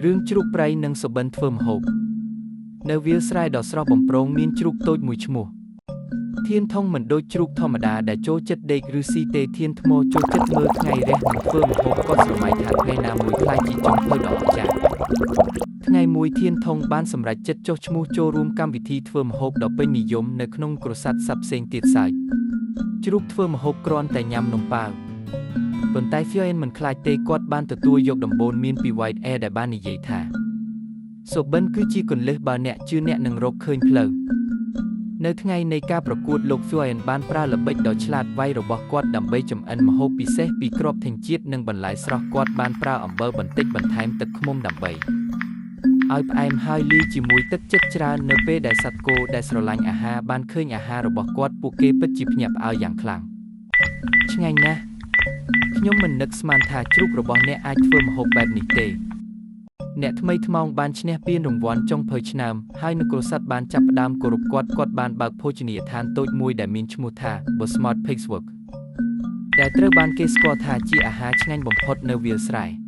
រឿងជ្រូកព្រៃនិងសុបិនធ្វើម្ហូបនៅវាលស្រែដ៏ស្រស់បំព្រងមានជ្រូកតូចមួយឈ្មោះធានធុងមិនដូចជ្រូកធម្មតាដែលចូលចិត្តដេកឬស៊ីទេធានថ្មចូលចិត្តមើលថ្ងៃរះនិងធ្វើម្ហូបគាត់ស្រមៃថាថ្ងៃណាមួយក្លាយជាចុងភៅដ៏អស្ចារ្យថ្ងៃមួយធានធុងបានសម្រេចចិត្តចុះឈ្មោះចូលរួមកម្មវិធីធ្វើម្ហូបដ៏ពេញនិយមនៅក្នុងគ្រួសារសត្វផ្សេងទៀតសើចជ្រូកធ្វើម្ហូបគ្រាន់តែញ៉ាំនំប៉ាវប៉ុន្តែ Fionn មិនខ្លាចទេគាត់បានទទួលយកដំបូន្មានពី White Air ដែលបាននិយាយថាសុបិនគឺជាគន្លឹះបើអ្នកជឿអ្នកនឹងរកឃើញផ្លូវនៅថ្ងៃនៃការប្រកួតលោក Fionn បានប្រើល្បិចដ៏ឆ្លាតវៃរបស់គាត់ដើម្បីចម្អិនម្ហូបពិសេសពីគ្រាប់ធញ្ញជាតិនិងបន្លែស្រស់គាត់បានប្រើអំបិលបន្តិចបន្ថែមទឹកឃ្មុំដើម្បីឲ្យផ្អែមហើយលាយជាមួយទឹកចិត្តច្រើននៅពេលដែលសត្វគោដែលស្រឡាញ់អាហារបានឃើញអាហាររបស់គាត់ពួកគេពិតជាភ្ញាក់ផ្អើលយ៉ាងខ្លាំងឆ្ងាញ់ណាស់ខ្ញុំមិននឹកស្មានថាជ្រូករបស់អ្នកអាចធ្វើម្ហូបបែបនេះទេអ្នកថ្មីថ្មោងបានឈ្នះពានរង្វាន់ចុងភៅឆ្នើមហើយនគរសត្វបានចាប់ផ្ដើមគោរពគាត់គាត់បានបើកភោជនីយដ្ឋានតូចមួយដែលមានឈ្មោះថា The Smart Pigs Work ដែលត្រូវបានគេស្គាល់ថាជាអាហារឆ្ងាញ់បំផុតនៅវាលស្រែ។